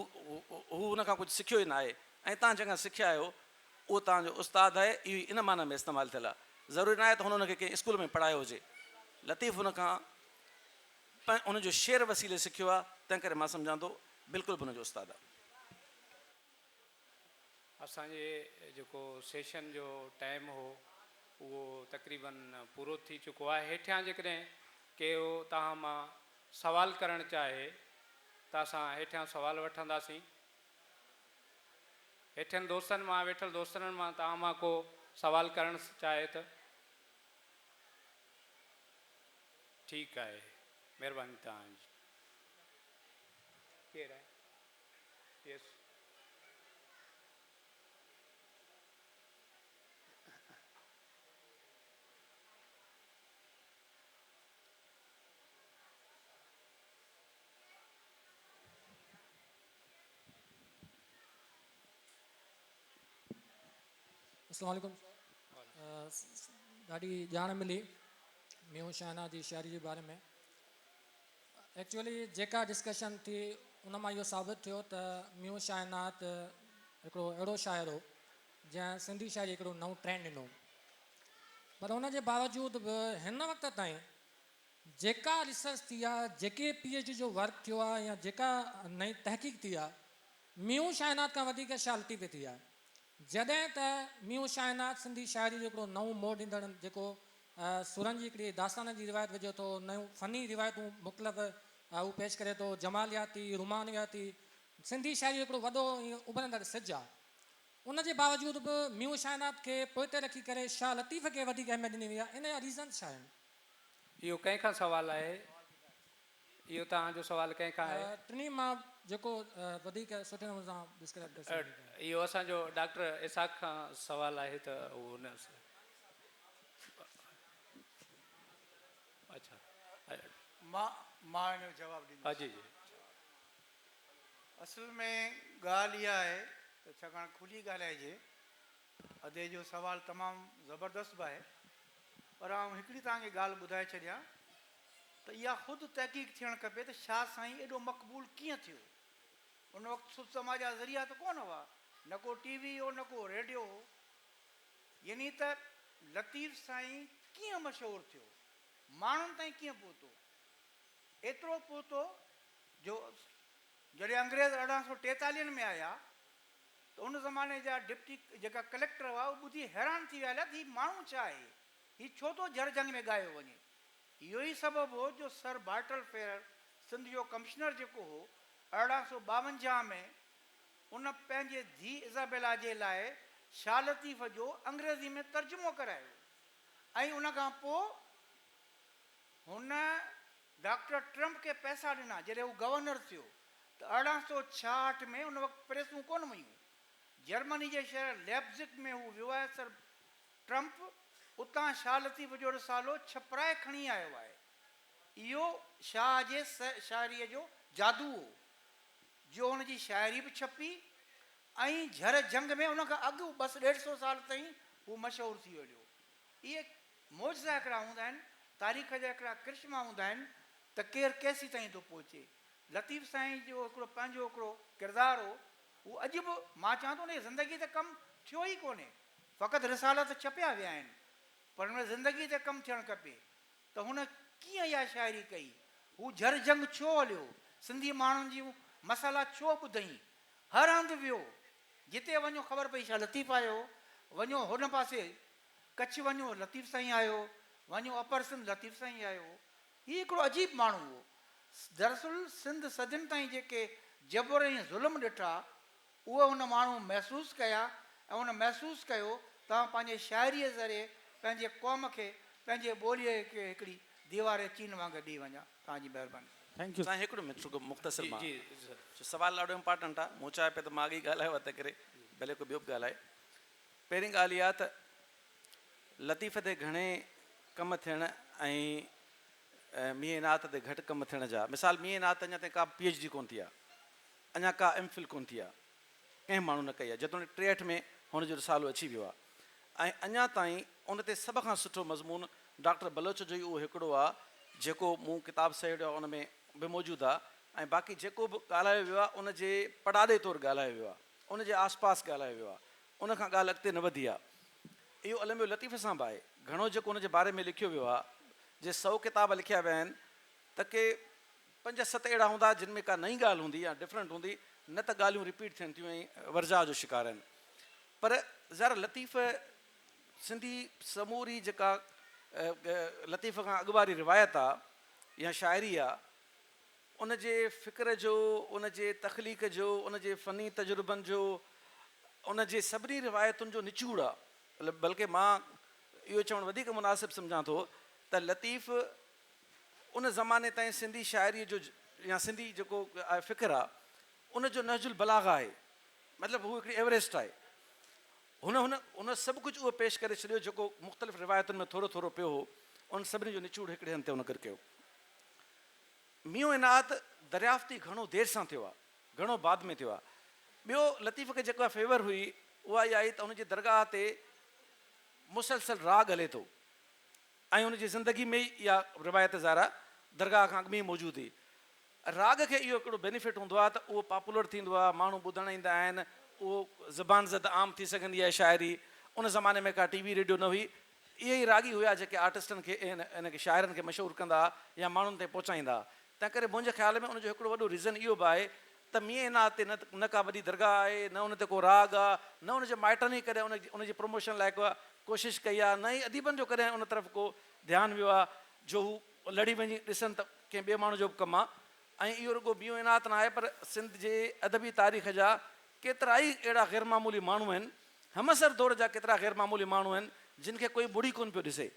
Speaker 2: هو ان کان ڪجهه سکيو ئي ناهي ۽ توهان جنهن کان سکيا آهيو اهو توهان جو استاد آهي اهو ئي ان معنيٰ ۾ استعمال ٿيل آهي ضروري ناهي ته هن ان کي ڪنهن اسڪول ۾ پڙهايو هجي لطيف ان کان ان جو شعر وسيلي سکيو آهي تنهن ڪري مان سمجهان ٿو بلڪل به ان جو استاد آهي.
Speaker 1: اسان جي جيڪو سيشن جو ٽائيم هو اهو تقريبن پورو ٿي چڪو آهي هيٺيان جيڪڏهن ڪيو توهان مان سوال ڪرڻ چاهي ته اسان هيٺيان سوال وٺنداسين هيٺين دوستن مان ويٺل دوستن مان توهان مان ڪو سوال ڪرڻ چاهي ته ٺيڪ آهي مهرباني توهان جي ڪير آهي يس.
Speaker 5: السلام عليڪم سر ڏاڍي ڄاڻ ملي ميون شاهنا جي شاعري جي باري ۾ ايڪچوئلي جيڪا ڊسڪشن ٿي ان مان اهو ثابت ٿيو ته ميون شاهنات هڪڙو اهڙو شاعر هو جنهن سنڌي شاعري هڪڙو نئون ٽرينڊ ڏنو پر ان جي باوجود به هن وقت تائين جيڪا ريسرچ ٿي آهي جيڪي پي ايڇ ڊي جو ورڪ ٿيو آهي يا جيڪا نئين تحقيق ٿي آهي ميون شاهنات کان وڌيڪ شاهه لطيف تي ٿي آهي جڏهن ته ميون شاهنات سنڌي شاعري جو هڪڙو نئون موڙ ڏيندڙ جيڪو سرن جي هڪڙي داستان جي روايت وجهي ٿو، نيون فني روايتون مختلف هو پيش ڪري ٿو، جمالياتي، رومانوياتي، سنڌي شاعري جو هڪڙو وڏو ۽ اڀرندڙ سج آهي. ان جي باوجود به ميون شاهنات کي پوئتي رکي ڪري شاهه لطيف کي وڌيڪ اهميت ڏني وئي آهي، ان جا ريزنز ڇا آهن؟
Speaker 1: اهو ڪنهن کان سوال آهي؟ اهو توهان جو سوال ڪنهن کان آهي؟
Speaker 5: ٽنهي مان جيڪو وڌيڪ سٺي نموني سان ڊسڪرائب ڪري سگهي ٿو.
Speaker 1: اهو اسان جو ڊاڪٽر اسحاق کان سوال آهي ته اهو ان اڇا
Speaker 3: مان مان ان جو جواب ڏيندس.
Speaker 1: جي جي.
Speaker 3: اصل ۾ ڳالهه اها آهي ته ڇاڪاڻ کلي ڳالهائجي ادي جو سوال تمام زبردست به آهي پر آئون هڪڙي توهان کي ڳالهه ٻڌائي ڇڏيان ته اها خود تحقيق ٿيڻ کپي ته شاهه سائين ايڏو مقبول ڪيئن ٿيو؟ ان وقت سڌ سماء جا ذريعا ته ڪونه هئا، نه ڪو ٽي وي هو نه ڪو ريڊيو هو. يعني ته لطيف سائين ڪيئن مشهور ٿيو؟ ماڻهن تائين ڪيئن پهتو؟ ايترو پهتو جو جڏهن انگريز 1843 ۾ آيا ته ان زماني جا ڊپٽي جيڪا ڪليڪٽر هئا اهي ٻڌي حيران ٿي ويا ته هي ماڻهو ڇا آهي؟ هي ڇو ٿو جهر جهنگ ۾ ڳايو وڃي؟ اهو ئي سبب هو جو سر بارٽل فيرر سنڌ جو ڪمشنر جيڪو هو 1852 ۾ ان پنهنجي ڌيء ازابيلا جي لاء شاهه لطيف جو انگريزي ۾ ترجمو ڪرايو ۽ ان کان پوء هن ڊاڪٽر ٽرمپ کي پئسا ڏنا جڏهن هو گورنر ٿيو ته 1866 ۾ ان وقت پريسون ڪونه هيون جرمني جي شهر ليپزگ ۾ هو ويو آهي سر ٽرمپ اتان شاهه لطيف جو رسالو ڇپرائي کڻي آيو آهي. اهو شاهه جي شاعريء جو جادو هو، جو هن جي شاعري به ڇپي ۽ جھر جھنگ ۾ ان کان اڳ بس ڏيڍ سئو سال تائين هو مشهور ٿي ويو. اهي معجزا هڪڙا هوندا آهن، تاريخ جا هڪڙا ڪرشما هوندا آهن ته ڪير ڪيسين تائين ٿو پهچي. لطيف سائين جو هڪڙو پنهنجو هڪڙو ڪردار هو، هو اڄ به مان چوان ٿو ان جي زندگيء تي ڪم ٿيو ئي ڪونهي. فقط رسالا ته ڇپيا ويا آهن پر ان ۾ زندگيء تي ڪم ٿيڻ کپي ته هن ڪيئن اها شاعري ڪئي، هو جھر جھنگ ڇو هليو، سنڌي ماڻهن جون
Speaker 6: مسئلا ڇو ٻڌئين؟ هر هنڌ ويو، جتي وڃو خبر پئي شاهه لطيف آيو، وڃو هن پاسي ڪڇ وڃو لطيف سائين آيو، وڃو اپر سنڌ لطيف سائين آيو. هي هڪڙو عجيب ماڻهو هو. دراصل سنڌ صدين تائين جيڪي جبر ۽ ظلم ڏٺا، اهي هن ماڻهو محسوس ڪيا ۽ هن محسوس ڪيو ته آئون پنهنجي شاعريء ذريعي پنهنجي قوم کي پنهنجي ٻوليء کي هڪڙي ديوار چين وانگر ڏئي وڃان. توهان جي مهرباني.
Speaker 3: Thank you.
Speaker 2: سائين هڪڙو منٽ رڳو مختصر
Speaker 1: جي
Speaker 2: مان
Speaker 1: جي سر.
Speaker 2: جو سوال ڏاڍو امپارٽنٽ آ مون چاهيو پئي ته مان اڳ ئي ڳالهايو آ تنهنڪري ڀلي ڪو ٻيو به ڳالهائي پهرين ڳالهه اها ته لطيف تي گهڻي ڪم ٿيڻ ۽ ميين عنات تي گهٽ ڪم ٿيڻ جا مثال ميين عنات اڃا تائين ڪا به پي ايڇ ڊي ڪونه ٿي آ اڃا ڪا ايم فل ڪونه ٿي آ ڪنهن ماڻهو نه ڪئي آ جيتوڻيڪ 63 ۾ هن جو رسالو اچي ويو آ ۽ اڃا تائين ان تي سڀ کان سٺو مضمون ڊاڪٽر بلوچ جو ئي اهو هڪڙو آ جيڪو مون ڪتاب سهيڙيو آ ان ۾ به موجود آ ۽ باقي جيڪو به ڳالهايو ويو آ ان جي پڙاڏي طور ڳالهايو ويو آ ان جي آس پاس ڳالهايو ويو آ ان کان ڳالهه اڳتي نه وڌي آ. اهو الميو لطيف سان به آهي. گهڻو جيڪو ان جي باري ۾ لکيو ويو آ، جي سئو ڪتاب لکيا ويا آهن ته ڪي پنج ست اهڙا هوندا جن ۾ ڪا نئين ڳالهه هوندي يا ڊفرنٽ هوندي نه ته ڳالهيون رپيٽ ٿين ٿيون ۽ ورجاء جو شڪار آهن. پر ظاهر لطيف سنڌي سموري جيڪا لطيف کان اڳ واري روايت آ يا شاعري آ ان جي فڪر جو، ان جي تخليق جو، ان جي فني تجربن جو، ان جي سڀني روايتن جو نچوڙ آ. بلڪه مان اهو چوڻ وڌيڪ مناسب سمجهان ٿو ته لطيف ان زماني تائين سنڌي شاعريء جو يا سنڌي جيڪو فڪر آ، ان جو نهج البلاغه آهي. مطلب هو هڪڙي ايوريسٽ آهي. هن هن هن سڀ ڪجهه اهو پيش ڪري ڇڏيو جيڪو مختلف روايتن ۾ ٿورو ٿورو پيو هو. انهن سڀني جو نچوڙ هڪڙي هنڌ تي هن گڏ ڪيو. ميون عنايت دريافت ئي گهڻو دير سان ٿيو آهي، گهڻو بعد ۾ ٿيو آهي. ٻيو لطيف کي جيڪا فيور هئي اها اها آهي ته هن جي درگاهه تي مسلسل راڳ هلي ٿو ۽ هن جي زندگي ۾ ئي اها روايت ظاهر آهي درگاهه کان اڳ ۾ ئي موجود هئي. راڳ کي اهو هڪڙو بينيفٽ هوندو آهي ته اهو پاپولر ٿيندو آهي، ماڻهو ٻڌڻ ايندا آهن، اهو زبان زد عام ٿي سگهندي آهي شاعري. ان زماني ۾ ڪا ٽي وي ريڊيو نه هئي، اهي ئي راڳي هيا جيڪي آرٽسٽن کي ۽ کي شاعرن کي مشهور ڪندا ها يا ماڻهن تائين پهچائيندا ها. تنهنڪري منهنجي خيال ۾ ان جو هڪڙو وڏو ريزن اهو به آهي ته ميين عنايت تي نه نه ڪا وڏي درگاهه آهي، نه ان تي ڪو راڳ آ، نه ان جي مائٽن ئي ڪڏهن ان ان جي پروموشن لاء ڪا ڪوشش ڪئي آ، نه ئي اديبن جو ڪڏهن ان طرف ڪو ڌيان ويو آ جو هو لڙي وڃي ڏسن ته ڪنهن ٻئي ماڻهو جو به ڪم آ ۽ اهو رڳو ميون عنايت نه آهي پر سنڌ جي ادبي تاريخ جا ڪيترائي اهڙا غير معمولي ماڻهو آهن، همعصر دور جا ڪيترا غير معمولي ماڻهو آهن، جن کي ڪوئي ٻڙي ڪونه پيو ڏسي.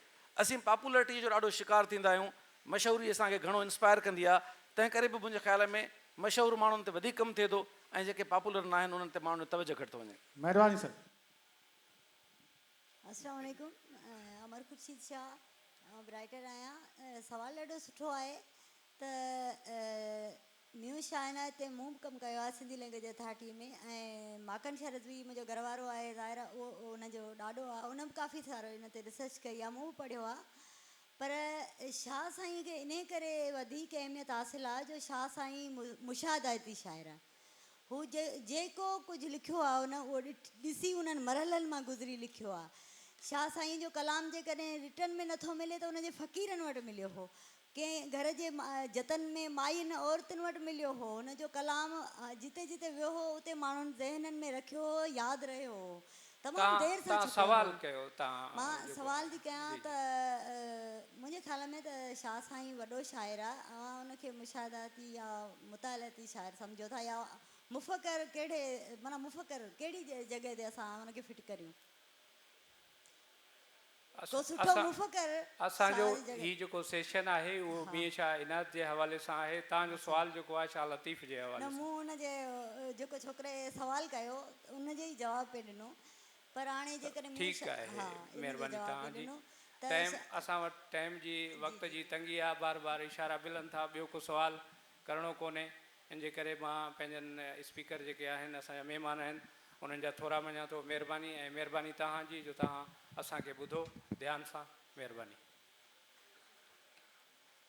Speaker 2: اسين پاپولرٽيء جو ڏاڍو شڪار ٿيندا آهيون. مشهوري اسان کي گهڻو انسپائر ڪندي آهي، تنهن ڪري به منهنجي خيال ۾ مشهور ماڻهن تي وڌيڪ ڪم ٿئي ٿو ۽ جيڪي پاپولر ناهن انهن تي ماڻهن جو توجهه گهٽ ٿو وڃي.
Speaker 3: مهرباني سر.
Speaker 7: السلام عليڪم امر خورشيد شاهه آئون به رائيٽر آهيان سوال ڏاڍو سٺو آهي ته ميون شاهه عنايت تي مون به ڪم ڪيو آهي سنڌي لينگويج اٿارٽي ۾ ۽ ماڪن شاهه رضوي منهنجو گهر وارو آهي ظاهر آهي اهو ان جو ڏاڏو آهي ان به ڪافي سارو ان تي ريسرچ ڪئي آهي مون به پڙهيو آهي پر شاهه سائين کي انهي ڪري وڌيڪ اهميت حاصل آهي جو شاهه سائين مشاهداتي شاعر آهي هو جيڪو ڪجهه لکيو آهي ان اهو ڏسي انهن مرحلن مان گذري لکيو آهي شاهه سائين جو ڪلام جيڪڏهن رٽن ۾ نٿو ملي ته ان جي فقيرن وٽ مليو هو ڪنهن گهر جي جتن ۾ ماين عورتن وٽ مليو هو. هن جو ڪلام جتي جتي ويو هو اتي ماڻهن ذهنن ۾ رکيو هو، ياد رهيو هو. تمام دير سان
Speaker 1: تان
Speaker 7: ڇپيو
Speaker 1: سوال
Speaker 7: هو.
Speaker 1: ڪيو تان
Speaker 7: مان
Speaker 1: جيڪو
Speaker 7: سوال ٿي ڪيان
Speaker 1: جي
Speaker 7: ته منهنجي خيال ۾ ته شاهه سائين وڏو شاعر آهي. اوهان ان کي مشاهداتي يا مطالعاتي شاعر سمجهو ٿا يا مفڪر ڪهڙي معنيٰ مفڪر ڪهڙي جڳهه تي اسان ان کي فٽ ڪريون؟ ڪو سٺو مفڪر
Speaker 1: اسان جو
Speaker 7: شاهه جي جڳهه
Speaker 1: هي جيڪو سيشن آهي اهو ميين شاهه عنايت جي حوالي سان آهي توهان جو سوال جيڪو آهي شاهه لطيف جي حوالي
Speaker 7: نه
Speaker 1: سان.
Speaker 7: مون ان جي جيڪو ڇوڪري سوال ڪيو ان جو ئي جواب پئي ڏنو پر هاڻي جيڪڏهن ميين
Speaker 1: ٺيڪ
Speaker 7: شاهه
Speaker 1: آهي
Speaker 7: ها ان جو
Speaker 1: مهرباني
Speaker 7: جواب پئي
Speaker 1: توهان جي
Speaker 7: ڏنو ته
Speaker 1: ٽائيم اسان وٽ ٽائيم جي وقت جي تنگي آهي بار بار اشارا ملن ٿا ٻيو ڪو سوال ڪرڻو ڪونهي ان جي ڪري مان پنهنجن اسپيڪر جيڪي آهن اسان جا مهمان آهن انهن جا ٿورا مڃان ٿو مهرباني ۽ مهرباني توهان جي جو توهان اسان کي ٻڌو ڌيان سان مهرباني.